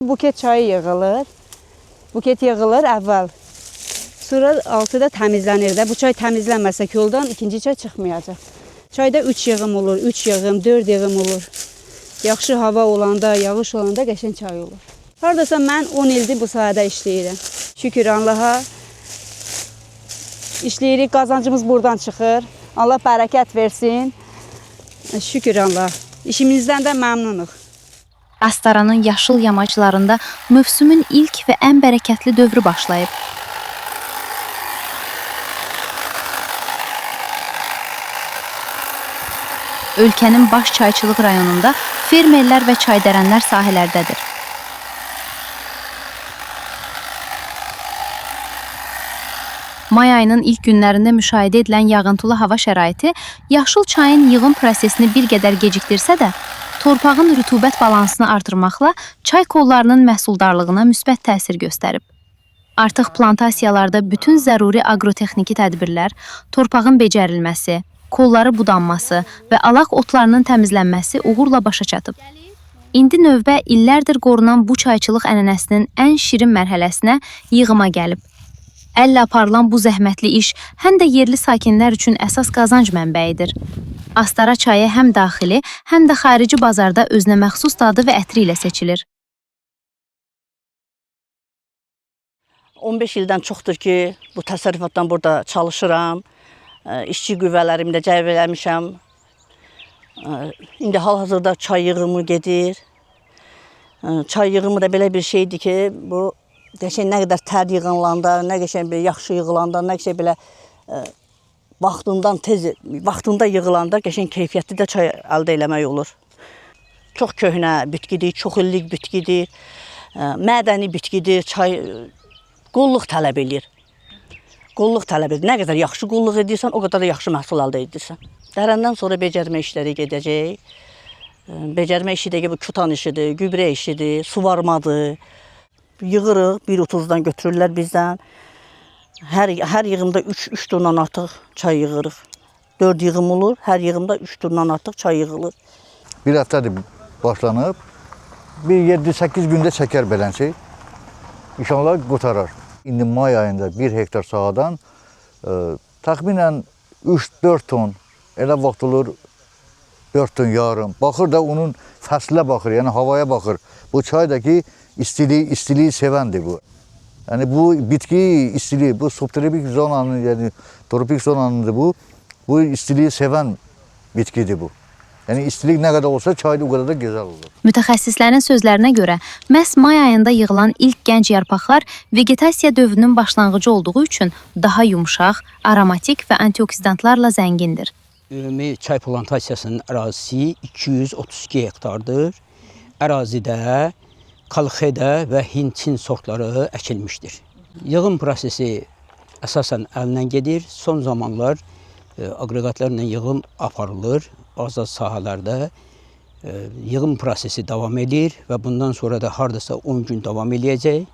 Buket çayı yığılır. Buket yığılır əvvəl. Sonra altı da təmizlənir də. Bu çay təmizlənməsə koldan ikinci çay çıxmayacaq. Çayda 3 yığım olur, 3 yığım, 4 yığım olur. Yaxşı hava olanda, yağış olanda qəşəng çay olur. Hardasa mən 10 ildir bu sahədə işləyirəm. Şükür Allaha. İşləyirik, qazancımız buradan çıxır. Allah bərəkət versin. Şükür Allah. İşimizdən də məmnunuq. Astaranın yaşıl yamaclarında mövsümün ilk və ən bərəkətli dövrü başlayıb. Ölkənin baş çayçılıq rayonunda fermerlər və çaydərənlər sahələrdədir. May ayının ilk günlərində müşahidə edilən yağıntılı hava şəraiti yaşıl çayın yığım prosesini bir qədər gecikdirsə də, torpağın rütubət balansını artırmaqla çay kollarının məhsuldarlığına müsbət təsir göstərib. Artıq plantasiyalarda bütün zəruri aqrotexniki tədbirlər, torpağın becərilməsi, kolları budanması və alaq otlarının təmizlənməsi uğurla başa çatıb. İndi növbə illərdir qorunan bu çayçılıq ənənəsinin ən şirin mərhələsinə, yığıma gəlib. Əllə aparılan bu zəhmətli iş həm də yerli sakinlər üçün əsas qazanc mənbəyidir. Astara çayı həm daxili, həm də xarici bazarda özünə məxsus dadı və ətri ilə seçilir. 15 ildən çoxdur ki, bu təsərrüfatdan burada çalışıram. İşçi qüvvələrimi də cəlb eləmişəm. İndi hal-hazırda çay yığımı gedir. Çay yığımı da belə bir şeydir ki, bu qəşəng nə qədər tər yığılanda, nə qəşəng bir yaxşı yığılanda, nə qəşəng belə vaxtından tez, vaxtında yığılanda qəşəng keyfiyyətli də çay əldə eləmək olur. Çox köhnə bitkidir, çox illik bitkidir, mədəni bitkidir, çay qulluq tələb eləyir. Qulluq tələb edir. Nə qədər yaxşı qulluq edirsən, o qədər də yaxşı məhsul əldə edirsən. Dərəndən sonra becərmə işləri gedəcək. Becərmə işi də ki, bu kütan işidir, gübrə işidir, suvarmadır. Yığırıq, 1.30-dan götürürlər bizdən. Hər yığımda 3 tondan artıq çay yığırıq. 4 yığım olur, hər yığımda 3 tondan artıq çay yığılır. Bir həftədir başlanıb. Bir 7-8 gündə çəkər belənçi. İnşallah qurtarar. İndi may ayında 1 hektar sahadan təxminən 3-4 ton, elə vaxt olur 4 ton yarım. Baxır da onun fəslə baxır, yəni havaya baxır. Bu çay da ki istiliyi sevəndir bu. Yəni bu bitki istiliyi, bu subtropik zonanın, yəni tropik zonanındır bu. Bu istiliyi sevən bitkidir bu. Yəni istilik nə qədər olsa çay da o qədər də gözəl olur. Mütəxəssislərin sözlərinə görə, məhz may ayında yığılan ilk gənc yarpaqlar vegetasiya dövrünün başlanğıcı olduğu üçün daha yumşaq, aromatik və antioksidantlarla zəngindir. Ümumi çay plantasiyasının ərazisi 232 hektardır. Ərazidə Kalxeda və Hindçin sortları əkilmişdir. Yığım prosesi əsasən əllə gedir. Son zamanlar aqreqatlarla yığım aparılır. Az-az sahələrdə yığım prosesi davam edir və bundan sonra da hardasa 10 gün davam eləyəcək.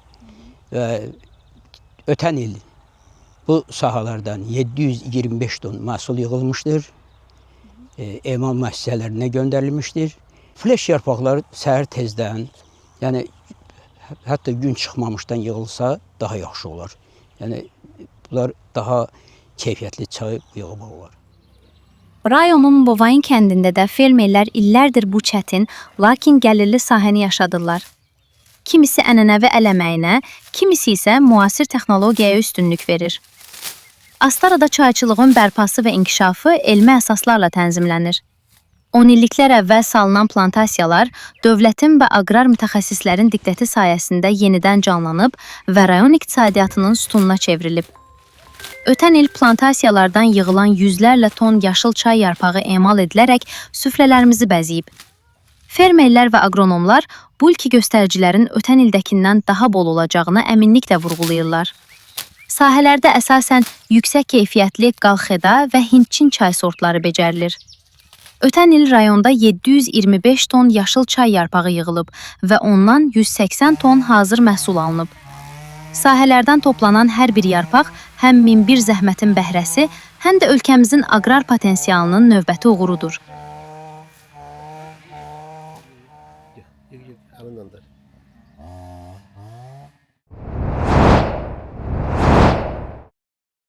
Və ötən il bu sahələrdən 725 ton məhsul yığılmışdır. Emal müəssisələrinə göndərilmişdir. Fleş yarpaqlar səhər tezdən, yəni hətta gün çıxmamışdan yığılsa daha yaxşı olar. Yəni bunlar daha keyfiyyətli çay yığımı olar. Rayonun Bovayın kəndində də fermerlər illərdir bu çətin, lakin gəlirli sahəni yaşadırlar. Kimisi ənənəvi əl əməyinə, kimisi isə müasir texnologiyaya üstünlük verir. Astarada çayçılığın bərpası və inkişafı elmi əsaslarla tənzimlənir. 10 illiklər əvvəl salınan plantasiyalar dövlətin və aqrar mütəxəssislərin diqqəti sayəsində yenidən canlanıb və rayon iqtisadiyyatının sütununa çevrilib. Ötən il plantasiyalardan yığılan yüzlərlə ton yaşıl çay yarpağı emal edilərək süfrələrimizi bəzəyib. Fermerlər və aqronomlar bu ilki göstəricilərin ötən ildəkindən daha bol olacağına əminliklə vurğulayırlar. Sahələrdə əsasən yüksək keyfiyyətli Qalxeda və Hindçin çay sortları becərilir. Ötən il rayonda 725 ton yaşıl çay yarpağı yığılıb və ondan 180 ton hazır məhsul alınıb. Sahələrdən toplanan hər bir yarpaq həm 1001 zəhmətin bəhrəsi, həm də ölkəmizin aqrar potensialının növbəti uğurudur.